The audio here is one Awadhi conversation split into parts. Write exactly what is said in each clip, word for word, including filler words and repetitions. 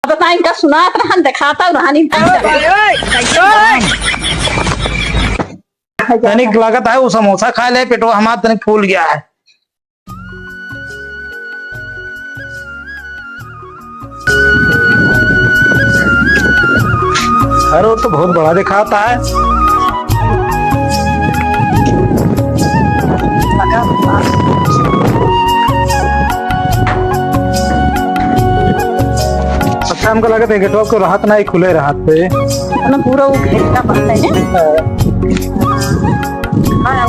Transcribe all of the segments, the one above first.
अब बताई, इनका सुनात रहन, देखात रहन, इनका तनिक लागत है, वो समोसा खाए ले, पेटवा हमार तनिक फूल गया है। अरे, वो तो बहुत बड़ा देखाता है। अच्छा, हमको लगा था गेटवा को रहत ना ही खुले रहत पे। ना, पूरा वो घेरा बंद है। हाँ। हाँ,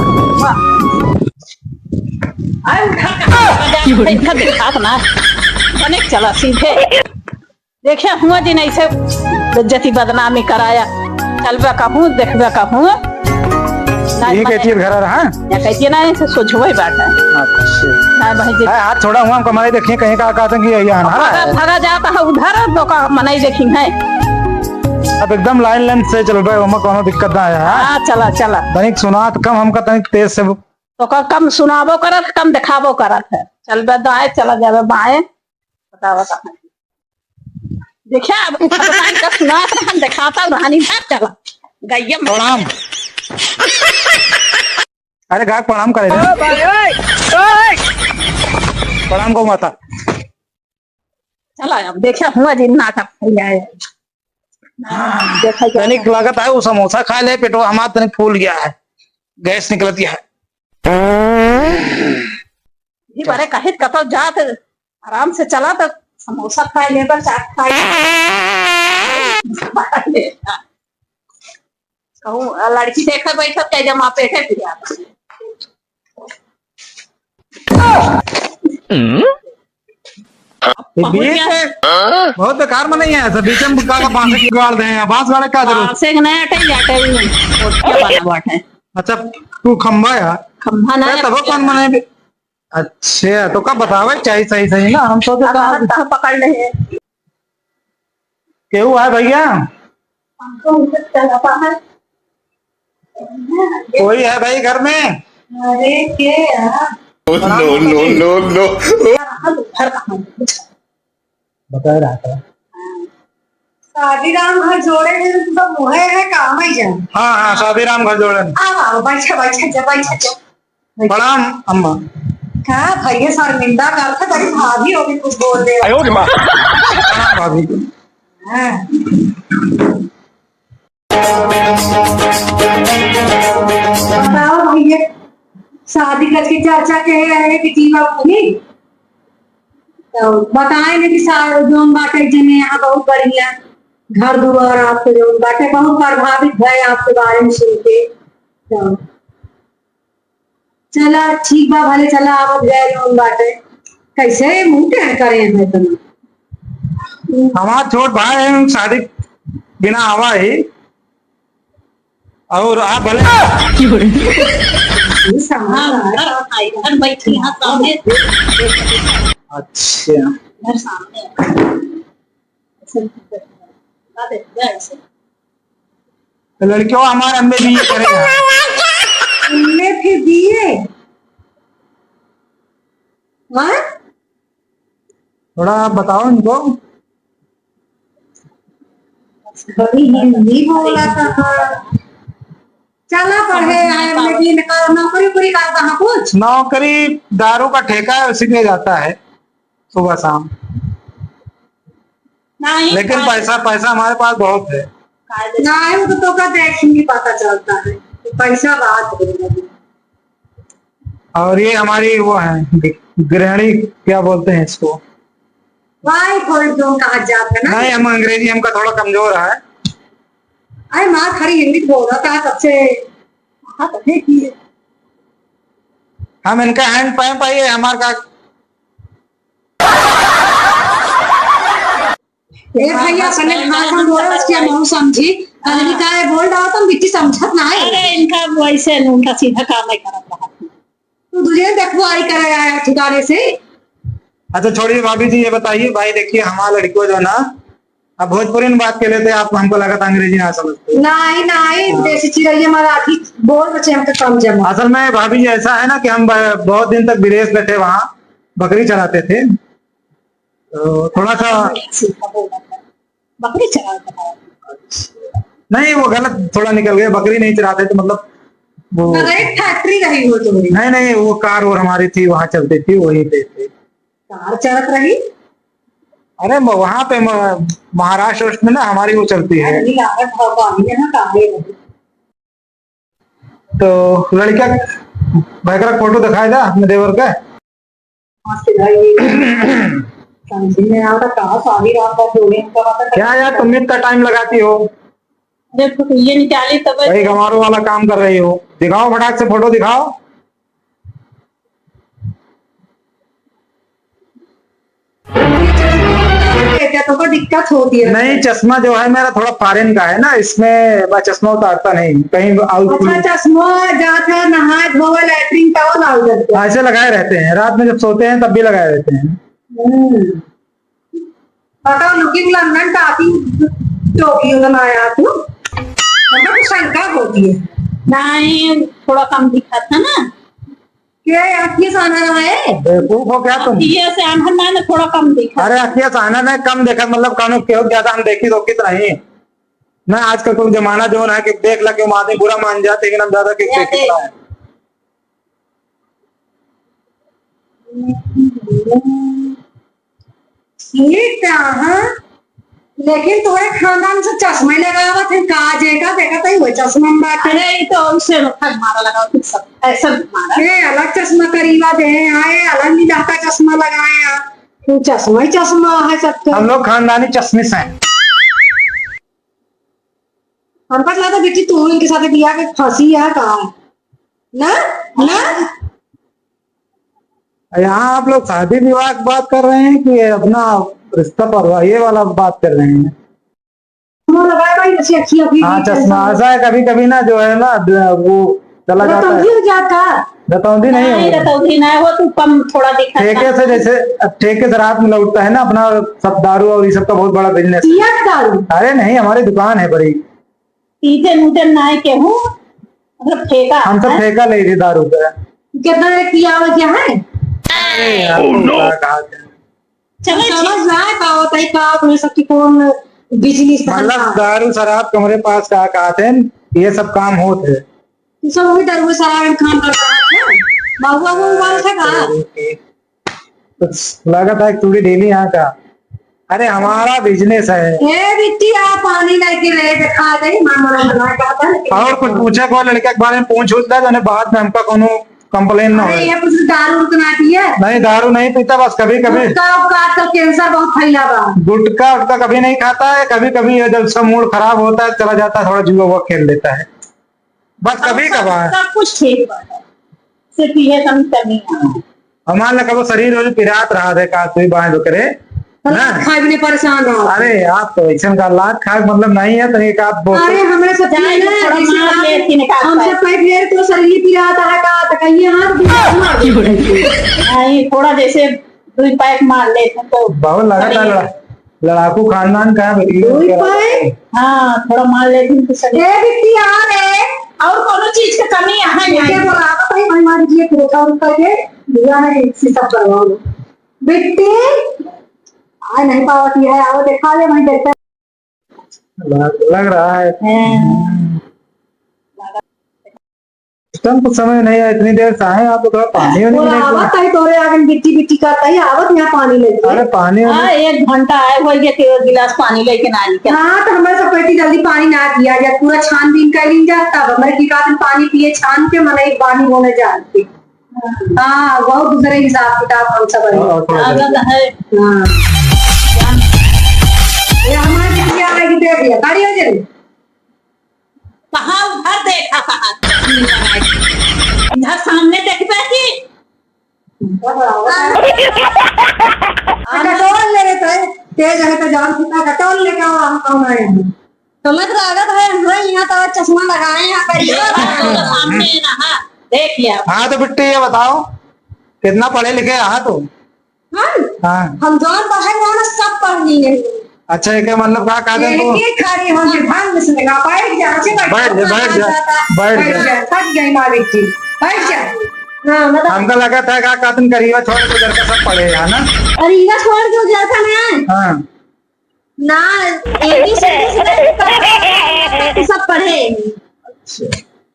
अरे उठा, कहाँ चला जात है, इनका देखात ना। बने चला सीधे। देखिया हुआ जिन ऐसे बेइज्जती बदनामी कराया। चलबे कहूँ, देखबे कहूँ। ना ये बने। कहती है घर रहा? या कहती है ना, ऐसे सोझवे बात है। अच्छा। ना भाई जी। हाय, हाथ छोड़ा हुआ, हमको हमारे देखिए कहीं का कहते हैं कि यही आना है। भगा, भगा जाता है उधर, तो का मनाई देखी है। अब एकदम लाइन लेंथ से चलबे, ओमा कोनो दिक्कत ना आया है। हाँ, चला, चला। तनिक सुनात कम, हमका तनिक तेज से। तो का कम सुनाबो करत, कम देखाबो करत है। चलबे दाएं, चला जाबे बाएं। बतावा कहाँ। देखिया, अब उठा बताई का सुनात रहन, देखाता रहन, इधर चला। गइया में। प्रणाम। अरे, गायक प्रणाम करे। ओ भाई, ओए, ओए। प्रणाम गौ माता। चला, अब देखिया, हुआ जी नाटक हो जाए। देखा जाए। तनिक लागत है, वो समोसा खा ले, पेटवा हमार तनिक फूल गया है, गैस निकलती है। ये बारे कहित कतौ जात आराम से चला तो समोसा खाए लेबा, चाट खाए। कहूँ लड़की देखे बैठत के जमा पेटे पिया। ये बहुत बीच बेकार। में बहुत बेकार मनई है, सब बीच में का, का बांस के गाड़ दे हैं, बांस गाड़े का जरूरत? बांस के नया टाइम जाते हैं, और क्या बना बाटे? अच्छा, तू खंभा है? खंभा ना अरे, है। तब कौन मनाए? अच्छा, तो कब बतावे चाहिए सही सही ना, हम सोचे अब कहाँ हाथ कहाँ पकड़ ले हैं। केहू है भैया? हमको उनसे चलाता है। कोई है भाई घर में? अरे, के है? No, no, no, no। घर कहाँ है? बता रहा था। शादी राम घर जोड़े हैं, तो मुहे है काम ही जान। हाँ, हाँ, शादी राम घर जोड़े हैं। आओ, आओ, बैठा, बैठा जा, बैठा जा। प्रणाम अम्मा। का भैया शर्मिंदा करता, बड़ी भाभी हो गई, कुछ बोल दे। आयो रे माँ। प्रणाम भाभी। हाँ। बताओ भैया, शादी करके चर्चा के है कि जीवा भूमि? तो बताए ने कि सा-, जौन बाटे जने यहाँ बहुत बढ़िया घर दुआर आपके जौन बाटे, बहुत प्रभावित भए आपके बारे में सुन के। तो चला, ठीक बा, भले चला, आवत गए जौन बाटे। कैसे मुंह टेढ़ करे हैं इतना? हमार छोट भाई है, शादी बिना आवा ही। और आप भले ये समझ हाँ, आ रहा है। घर, घर बैठी यहाँ सामने। अच्छा। घर सामने। ऐसे नहीं करते। बता दे, जा ऐसे। तो लड़कियों हमारे एम ए बी ए करेगा। एम ए फिर बी ए? हाँ? थोड़ा बताओ इनको। बड़ी हिंदी बोला था। चला पढ़े आए, लेकिन नौकरी वोकरी करता है कुछ? नौकरी दारू का ठेका है, उसी में जाता है सुबह शाम। नहीं, लेकिन पैसा, पैसा हमारे पास बहुत है। नहीं, वो तो, तो का देख ही नहीं पता चलता है, पैसा बात है। और ये हमारी वो है, गृ-, गृहिणी क्या बोलते हैं इसको? वाइफ और जो कहा जाता है ना। नहीं, हम अंग्रेजी हमका थोड़ा कमजोर है। अरे माँ खड़ी हिंदी बोल रहा था तब से। हाँ, तो ठीक ही है। हम इनका हैंड पाइप पाइए, हमार का ए भैया, अपने भाषा में बोलो, उसके मुँह समझी। हाँ। अरे का है, बोल रहा था, बिट्टी समझत ना है। अरे, इनका वैसे नहीं, उनका सीधा काम नहीं करत रहा। तू तुझे देखो, आई करे आया ठिकाने से। अच्छा, छोड़िए भाभी जी, ये बताइए, भाई देखिए, हमारा लड़कियों जो ना, अब भोजपुरी में बात कर लेते हैं, आप हमको लगा था अंग्रेजी ना समझते। नहीं, नहीं, हाँ। देसी चिरैया मराठी बोल, बच्चे हमको समझे मत। असल में भाभी जी, ऐसा है ना कि हम ब-, बहुत दिन तक विदेश में थे, वहाँ बकरी चराते थे, तो थोड़ा सा बकरी चरावत है। नहीं, वो गलत थोड़ा निकल गया, बकरी नहीं चराते तो मतलब वो मगर एक फैक्ट्री रही हो तो। नहीं, नहीं, वो कार और हमारी थी, वहाँ चलती थी, वहीं पे थे। कार चलत रही? अरे, म-, वहाँ पे म-, महाराष्ट्र में ना हमारी वो चलती है। अरे, लागत हो पानी है ना, काहे रही? तो लड़का भयंकर फोटो दिखाए दा अपने देवर का। समझ में आता कहाँ सारी रात भर जोड़े उनका पता क्या यार, तुम इतना टाइम लगाती हो? अरे तो ये निकाली तब भाई, गंवारों वाला काम कर रही हो। दिखाओ फटाक से फोटो दिखाओ। क्या तुमको दिक्कत होती है? नहीं, चश्मा जो है मेरा थोड़ा फॉरेन का है ना, इसमें मैं चश्मा उतारता नहीं कहीं आउट। अच्छा, चश्मा जात है, नहाए धोवे, लैट्रिन, टॉवल आउट करते हैं। ऐसे लगाए रहते हैं, रात में जब सोते हैं तब भी लगाए रहते हैं। हम्म। बताओ, लुकिंग लंदन टाकिंग टोक्यो बनाया तू, हमको तो शंका होती है। नहीं, थोड़ा कम दिखा था ना। क्या आँखिया से आना रहा है? बेवकूफ हो क्या तुम? आँखिया से आना ना, ना, थोड़ा कम दिखा। अरे, आँखिया से आना ना, कम देखा, मतलब, कानों के ज्यादा हम देखी तो कितना ही। ना, आजकल तो जमाना जो ना है कि देख ला के आदमी बुरा मान जाते, लेकिन हम ज्यादा के या देख दे। कितना है। ये का, हाँ? लेकिन तोरे खानदान से चश्मा ही लगावत है, का जेका देखत है, वो चश्मा में बाटे। अरे, ये तो उसे मक्खन मारा लगा, कुछ सब, ऐसा मारा। ये अलग चश्मा करीबा दे, हाँ, ये अलग नीला का चश्मा लगाए हैं। तू चश्मा ही चश्मा है सबके। हम लोग खानदानी चश्मिश हैं। हमका तो लगता बेटी, तू इनके साथ बिया के फंसी है का? ना, ना? यहाँ आप लोग शादी विवाह की बात कर रहे हैं कि अपना रिश्ता परवाह, ये वाला बात कर रहे हैं? मुँह लगाए भाई, जैसे अखियाँ भी हाँ, चश्मा ऐसा है, कभी-कभी ना जो है ना, द-, वो चला जाता है। रतौंधी हो जाता। रतौंधी नहीं नहीं, हो। रतौंधी ना हो, तू कम थोड़ा दिखा ठेके था। से, जैसे ठेके से रात में लौटता है ना, अपना सब दारू और ये सब का बहुत बड़ा बिजनेस है। पिया दारू? अरे नहीं, हमारी दुकान है बड़ी। पीते मूते नाय केहू, मतलब ठेका, हम सब हैं? ठेका ले रही दारू का। कितना एक पियावे क्या है? अरे यार, Oh, no! का कहा जाए? चलो, हम समझ ना पावत है का अपने सबकी कौन बिजनेस मतलब धंधा। दारू शराब कमरे पास का कहते हैं, ये सब काम होत है। तू सब वही दारू शराब में काम करता है, हैं? महुआ वो उबाल था का? कुछ लागत है, एक टूरी डेली यहाँ का। अरे, हमारा बिजनेस है। ए, बिट्टी, आ पानी लेके रे, दिखा दे, मामा बना के आता है। और कुछ पूछे को लड़के के बारे में पूछ उछ ले, तो बाद में हमका कोनो कंप्लेन ना अरे, होए। ये कुछ दारू उरू तो ना पिए? नहीं, दारू नहीं पीता, बस कभी कभी। गुटखा उटखा आजकल कैंसर बहुत फैला बा। गुटखा उटखा कभी नहीं खाता है, कभी कभी ये जब सब मूड खराब होता है, चला जाता है, थोड़ा जुआ वुआ खेल लेता है। बस कभी सब, कभार। सब कुछ ठीक बा। सिर्फ ये कमी, कमी है। हमार ना कबो शरीर वरीर पिरात रहा दे का, तू ही बांध करे, ना? खाए बिना परेशान रहो। अरे, आप तो ऐसन का लात खाए मतलब नहीं है, तो एक आप बोल अरे, हमें सब जाए चीज तो है, थोड़ा जैसे मार आप ले, तीन का हमसे पैर। पैर ले तो शरीर पिरात है का, तो कहिए हाथ भी मार दे। नहीं, थोड़ा जैसे दुई पैक मार लेते तो बहुत लगातार बढ़िया। लड़ा-, लड़ाकू खानदान का है, बेटी। दुई पैक? हाँ, थोड़ा मार लेते तो सही। ए, बिट्टी, आ रे। और कोनो चीज के कमी यहाँ नहीं। बोला, आप भाई, भाई, मार दीजिए, फिर उठा उठ करके दिया है, इसी सब करवाओ। बिट्टी, आ नहीं पावती है, आओ, देखा ले, वहीं देखते हैं। लग, लग रहा है। हाँ। सिस्टम कुछ समझ नहीं आया, इतनी देर से आए आप, तो थोड़ा पानी वानी वो नहीं आवत पिए? है तोरे आगे बिट्टी बिट्टी करता ही आवत यहाँ पानी लेके। अरे पानी वानी हाँ, एक घंटा आए हो गया, केवल गिलास पानी लेके ना आई क्या? हाँ, तो हमारे सब कहती जल्दी पानी ना दिया जाए, पूरा छानबीन कर ली जाए, तब हमारे की कहते पानी पिए छान के, मन एक पानी होने जाते। हाँ, बहुत दूसरे हिसाब किताब हम सब है। और थोड़ा आदत है। हाँ। ये हमारे बिटिया आएगी, देख लिया, खड़ी हो जाए। कहाँ उधर देखा, कहाँ? इधर सामने देखबे की? कटोल ले लेते हैं, तेज है तो जान कितना कटोल लेके आओ, हम कौन आए हैं? समझ लागत है, हम यहाँ तो चश्मा लगाए हैं, पर ये बात तो सामने रहा, देख लिया। हाँ तो बिट्टी ये बताओ, कितना पढ़े लिखे यहाँ तुम? हम? हाँ। हम जौन पढ़े हैं ना, सब पढ़ लिए हैं। अच्छा, ये क्या मतलब, का, का ये देखो? ये खड़ी हो के ढंग से लगा, बैठ जा, अच्छे बैठ बैठ जा, बैठ जा, जाता है। बैठ बैठ जा। जा, थक गई मालिक जी, बैठ जा। हाँ, बताओ। हमका लगा था का, का तुम करीबा छोड़ के उधर का सब पढ़े है ना? करीबा छोड़ के उधर का ना। हाँ। ना, A B C D से लेके सब पढ़े। अच्छा।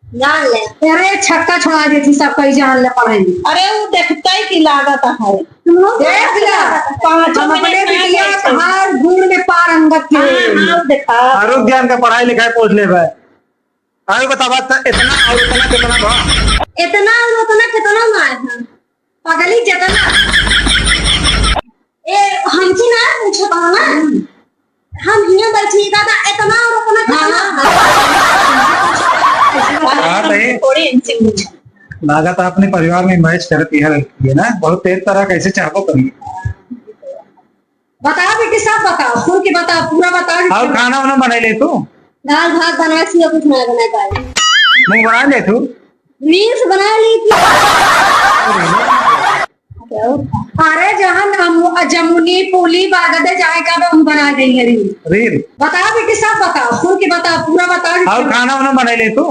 जान ले। अरे, छक्का छोड़ा देती, सब कहीं जान ले पढ़े। अरे, वो देखता ही की लागत है। तू देख ले। पाँचों हम अपने मिनट में बिटिया बैठे। हर गुण में पारंगत के हाँ, हैं। हाँ, वो देखा। आरोग्य ज्ञान का पढ़ाई लिखाई पूछ ले भाई। अरे बतावा त इतना और उतना कितना बा? इतना और उतना कितना ना है? पगली जितना। ए, हमसे ना पूछो बा ना। हम हियां बैठी का था, इतना और उतना कितना बा? हाँ, नहीं। थोड़ी इनसे पूछो। लागत अपने परिवार में मैच करती है लड़की है ना, बहुत तेज तरह कैसे चाहबो करी। बताओ बेटी, सब बताओ, खुल के बताओ, पूरा बताओ। और खाना वाना बनाई ले तू? दाल भात बनाए, सिवा कुछ ना बनाए पाए। मुंह बना ले तू? रील्स बना ली थी। अरे जहाँ हम जमुनी पूली बागदे जाए का तो हम बना देंगे रील। रील? बताओ बेटी, सब बताओ, खुल के बताओ, पूरा बताओ। और खाना वाना बनाई ले तू?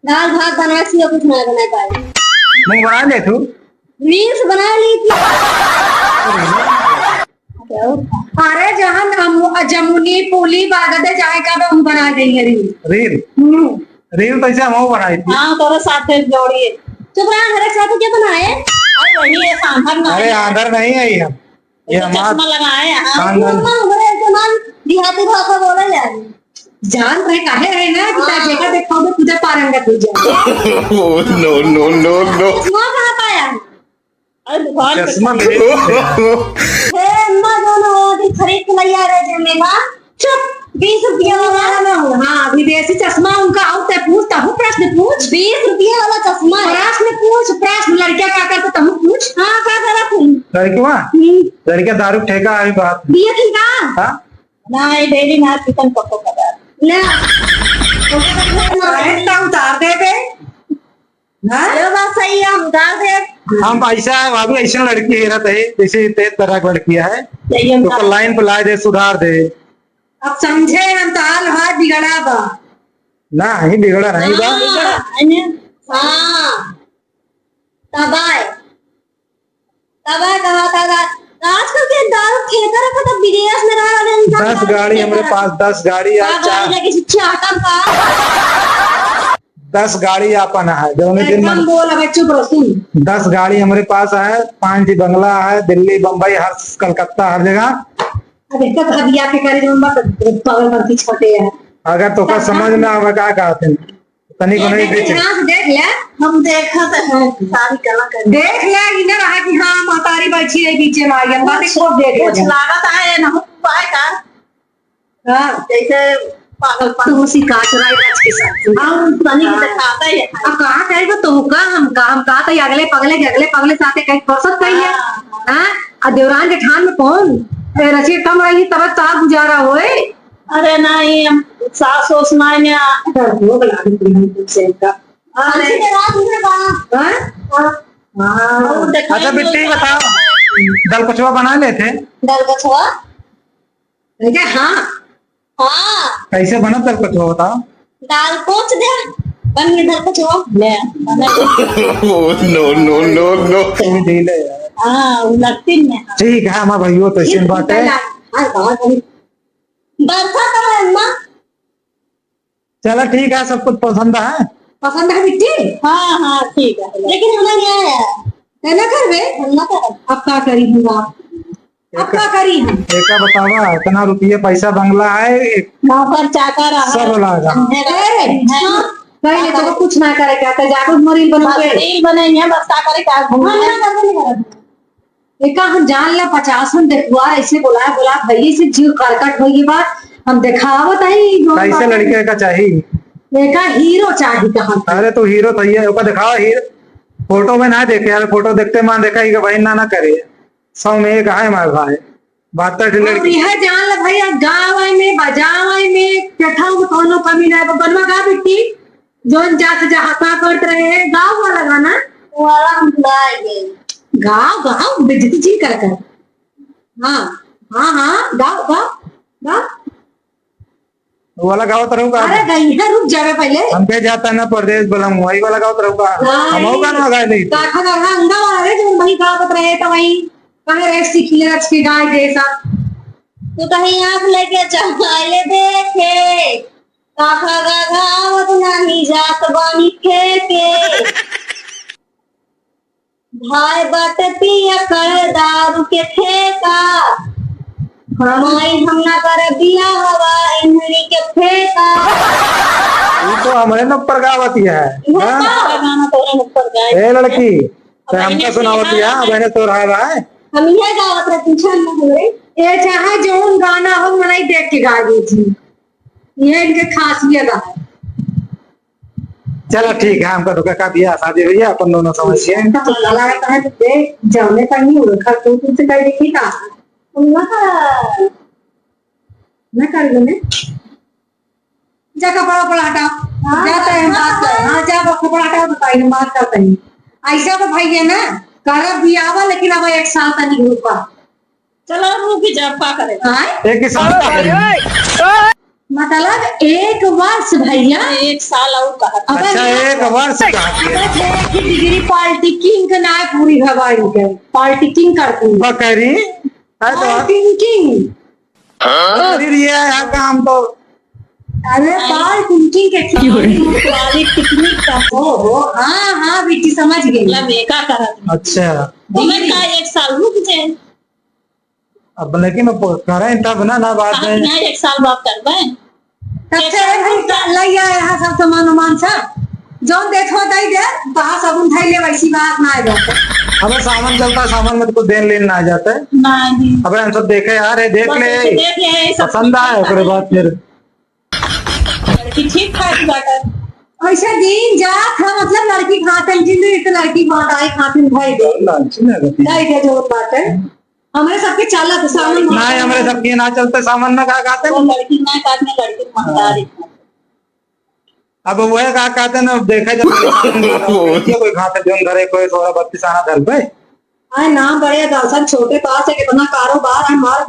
दाल भात बनाए, सिवा कुछ ना बनाए पाए। मुंह बना ले तू? रील्स बना ली थी। अरे जहाँ हम जमुनी पूली बागदे जाए का तो हम बना देंगे रील। रील? हम्म। रील तो ऐसे हम बनाई थी। हाँ, तोरे साथे जोड़िए। चुप रहा, हमारे साथ क्या बनाए? अरे वही है, सांभर ना अरे है। आंधर नहीं है ये हम। ये ये तो हमार चश्मा लगाए हैं। हाँ, हाँ। चश्मा हमारे ऐसे मान देहाती भाषा बोला जाए। जान रहे काहे है ना कि हाँ। तार देखा देखा में पूजा पारंगत हो जाए। Oh, no, no, no, no। चश्मा कहाँ पाया? अरे दुकान पे चश्मा मेरे पास है। हे अम्मा, जो ना वो अभी खरीद के लइया रहे थे मेरा। चुप, बीस रुपया वाला। हाँ, विदेशी चश्मा उनका आउत है, पूछ, तहु प्रश्न पूछ। बीस रुपया वाला चश्मा है। प्रश्न पूछ, प्रश्न, लड़किया का करते, तहु पूछ। हाँ, का करा तुम? लड़किया? हम्म। लड़किया दारू ठेका है बात। दिए थी का? हाँ? ना, ये डेली ना चिकन पको पका। ना। अरे, तो उतार दे बे। हाँ? ये बात सही है, हम उतार दे। हम पैसा है, भाभी, ऐसे लड़की हेरत है, जैसे तेज तरह की लड़की है। सही है, तो उतार। लाइन पे लाए दे, सुधार दे। अब समझे हम तो हाल हाथ बिगड़ा बा। ना, ही बिगड़ा नहीं बा। हाँ, बिगड़ा, है ना? हाँ। तबाय। तबाय कहा था, आजकल के दारू ठेका रखा था, विदेश में रहा वाले इंसान दस का गाड़ी ठेका हमरे रखा। पास, दस गाड़ी का आज गाड़ी चार लेके शिक्षा आता था। दस गाड़ी आपन है, जौने दिन एकदम मन बोल, अबे चुप रहो, सुन। दस गाड़ी हमरे पास है, पाँच जी बंगला है, दिल्ली, बम्बई, हर कलकत्ता, हर जगह। अब एक तो हदिया के करे जो मत पागल बनती छोटे है। अगर तोका समझ में आवे का कहत हैं, तनी को ये नहीं देख, बीच। ध्यान से देख ले। हम देखत हैं, सारी कला कर। देख ले, इन्हें रहा कि हाँ, महतारी बैठी है बीचे में, आई, हम बातें कुछ, खूब देख कुछ ले। लागत है, ना हो पाए का? हाँ। जैसे पागल, पागल। तू उसी काचराई राज के साथ। हम तनी को हाँ। दिखाता ही है। अब कहाँ कहे वो तो का हम का, हम कहा था ये अगले पगले के, अगले पगले साथे कहीं फुर्सत कहीं है। हाँ। हाँ? आ देवरान जेठान में कौन? ए, रचिए कम रही तब तार गुजारा होए। अरे नहीं, हम सास ओस नहीं है। डर हो गया अभी तुम तुमसे इनका। अरे। हमसे तो रात में कहा। हाँ? हाँ। हाँ। और देखो अच्छा, ये बिट्टी बताओ, दाल कचुआ बना लेते? दाल कचुआ? बेटा, हाँ। हाँ। कैसे बनत दाल कचुआ बताओ? दाल पोंछ दे, बन गया दाल कचुआ। ले, बना। Oh, no, no, no, no। तुम ढीले यार। हाँ, वो लगती नहीं है। ठीक है, हमार भइयो तो ये ऐसे बात है। हाँ, बहुत बड़ी। बरखा तो है, अम्मा। चला ठीक है, सब कुछ पसंद है? पसंद है बिट्टी? हाँ, हाँ, ठीक है। लेकिन हम ना आया। है ना घर में? हम ना कर। अब का करी हम आप? अब का करी हम? एका बतावा, इतना रुपये पैसा बंगला है, नौकर चाकर है। सब लागा। अरे, हाँ, पहले तो कुछ ना करे, क्या कर, जाकर मरील बनोगे? बस रील बने हैं, बस का करे, क्या घूमना है? हम ना करबे नहीं करब। एका हम जान ला पचास हम देखुआ ऐसे बोला, बोला भई से जीव करकट होई बा। हम देखावत हई दोनों कैसे बात। लड़के का चाही? एका हीरो चाही कहाँ? अरे तो हीरो तो ये ओका देखावा हीरो। फोटो में ना देखे यार, फोटो देखते मान देखा ही कि भाई ना ना करे। सौ में एक है हमारे भाई। बहत्तर ठे और लड़की। यह जान ला भैया, गाँव में, बजाव में, कथाओं में कोनो कमी ना है। बनवा गा बिट्टी? जौन जात जहाँ का करत रहे, गाँव वाला गाना? वाला हम भुलाए गए। गाओ, गाओ, बेइज्जती जी कर कर। हाँ, हाँ, हाँ, गाओ, गाओ, गाओ। वो वाला गावत रहू का? अरे गई है, रुक जावे पहले। हमके जाता ना परदेस बलम, वही वाला गावत रहू का? नहीं। हम वो गाना गा ली। गाथा गाना अंगा वाला रे, जो वही गावत रहे तो वही कहे रहे सीख ले रच के गाय जैसा। तू कहीं आँख लेके चल आइले देखे, काका गागा आवत नाही जात बानी फेंके। भाई बाटे पिया कर दारू के ठेका, हमाई हम ना कर बियाहवा इन्हनी के फेंका। ये तो हमरे न ऊपर गावत है। ये हाँ? का? गाना तोरे ऊपर गाए। ए लड़की, तो अब हमका इन्हें सुनावत है, अब इन्हें तोर हाल है। हम इहे गावत रहे, पूछा न हमरे। ए चाहे जौन गाना हो, मनई देख के गा दीजिए। ये इनके खासियत है। चला ठीक है, हमका तो का बियाह शादी हुई है, अपन दोनों समझ गए। तो चला रहता है तो देख, जाने का नहीं हो, खा तू तुझसे कह देखी का? ना कर। ना कर दो ने। जा कपड़ा उपड़ा हटा। हाँ, जा तो हम बात कर। हाँ, जा वो कपड़ा हटा, बताई हम बात करते हैं। ऐसा तो भाई है ना, करब भी आवा, लेकिन अब एक साल तक नहीं रुका। चलो रुक जा, का करे? हाँ? एक ही साल का करेंगे। मतलब एक वर्ष भैया। एक साल और कहा। अब अच्छा, एक वर्ष का। अब एक डिग्री पॉलिटिकिंग का ना पूरी भवाई के। पॉलिटिकिंग करती। बकरी। है तो। पॉलिटिकिंग। हाँ? अरे, ये है काम तो। अरे, बाल टिंटिंग के क्यों? बाल टिकनिक का। ओ हो, हाँ, हाँ, बेटी, समझ गई। मतलब, ये का करत है? अच्छा। तुम्हें का एक साल रुक जाए। अब लेकिन अब करें तब ना, ना बात आप में। यहाँ एक साल बाद करबे। तब एक से साल हम बाद। लइया यहाँ सब सामान उमान सब। जौन देखो दई दे, कहा सब उठाई ले, वैसी बात ना आ जाता। हमें सामान चलता है, सामान में तो कुछ देन लेन ना आ जाता है। नहीं। अबे हम सब देखे यार, ये देख बस ले, ऐसे देख ले, ये सब पसंद आए, ओकरे बाद फिर। लड़की ठीक ठाक बाटे। ऐसे दिन जात है, मतलब लड़की खातन जिंदगी तो लड़की बात आई खातन भाई दे। लड़की ना रहती। भाई दे जो बाटे। हमरे सबके चाला तो सामने नहीं, हमरे सबके ना चलते सामने ना का खाते। वो लड़की ना खाते, लड़की महतारी। अब वह का कहते ना, देखा जाए, कोई खाते जोन धरे, कोई थोड़ा बत्तीस आना धर पे। आए नाम बड़े दर्शन छोटे पास है, कितना कारोबार है हमार।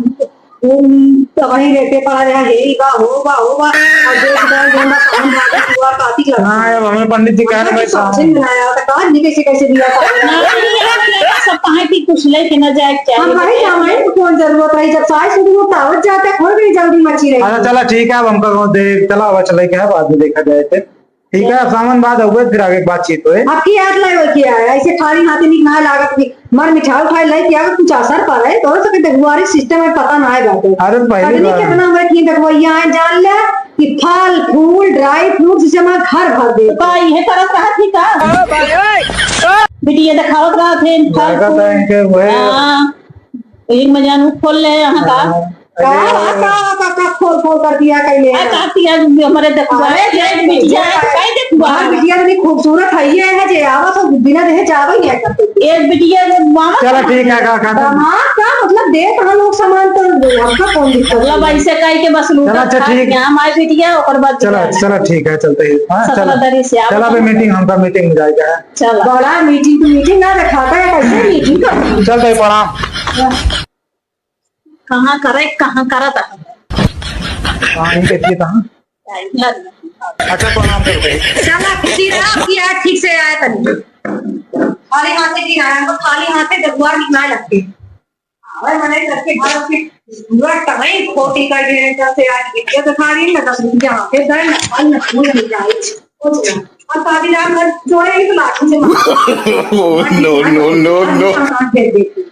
तबही रेटे पड़ा रहा, हे ई बा, हो बा, हो बा। और देख दे, जोन बा, सामने बाकी दुआ काफी लगा। हाँ, अब हमें पंडित जी कह रहे भाई, समझ में आया, तो कहा नहीं कैसे, कैसे दिया था। सब कहाँ की कुछ लेके ना जाए, क्या हम भाई, हमारे को कौन जरूरत रही, जब सास सुन वो तावत जाते, खोल गई जल्दी मची रही। अच्छा, चला ठीक है, अब हमका कौन दे, चला अब चले के है, बाद में देखा जाए फिर। ठीक है, अब सामान बाद हुए, फिर आगे बातचीत होए। अब की याद लाए हो क्या है? ऐसे खाली हाथे निकला लागत कि मर मिठाई उठाई लेके आवे, कुछ असर पड़े, तो सके देखुआरी सिस्टम में पता ना है बाटे। अरे पहली आदमी बार। कितना हमरे की देखुआइया है, जान ले कि फल, फूल, ड्राई फ्रूट, जिसे हमारा घर भर दे। तो का इहे करत रहत ही का? बिटिया देखावत रहत है, फल, लागत फूल। है इनके वह हाँ। एक मजानू खोल ले यहाँ का। हाँ। का, अरे। का, का, का खोल, खोल कर दिया कहीं आ, ने। काकी आज हमरे देखुआ, अरे, एक बिटिया, ये कई देखुआ। हमार बिटिया इतनी खूबसूरत है, ये है जे आवत हो, बिना देहे जावे ही है करते। एक बिटिया ने मामा चला, ठीक है, का, का, का। दामाद का मतलब दे, कहाँ लोग सामान तो हमका कौन दिक्कत मतलब है? ऐसे कह के बस लूटा चला, अच्छा, खा ठीक। के हमारे बिटिया, ओकर बाद चला, बिटिया। चला, ठीक है, चलते हैं। हाँ, सत्रह चला। तारीख से आओ। चला, अबे मीटिंग, हमका मीटिंग में जाएगा। चला। बड़ा मीटिंग तो मीटिंग ना रखाता है, कैसे मीटिंग का? चलते हैं, प्रणाम। कहाँ करे, कहाँ करत है? कहाँ ही कहती है, कहाँ? अच्छा, प्रणाम करते हैं। चला, खुशी रहा कि आज ठीक से आए तनी। खाली हाथे दिन आया, हम खाली हाथे दरबार निकला लगते। अरे, मैंने करके घर के पूरा टाइम खोटी कर दिए, जब से आज वीडियो दिखा रही है ना, दस रुपया आके दे, ना फल, ना फूल, ना मिठाई, कुछ ना। और शादी रात भर जोड़े ही तो लाठी से मार। Oh, no, no, no, no। काट दे देती।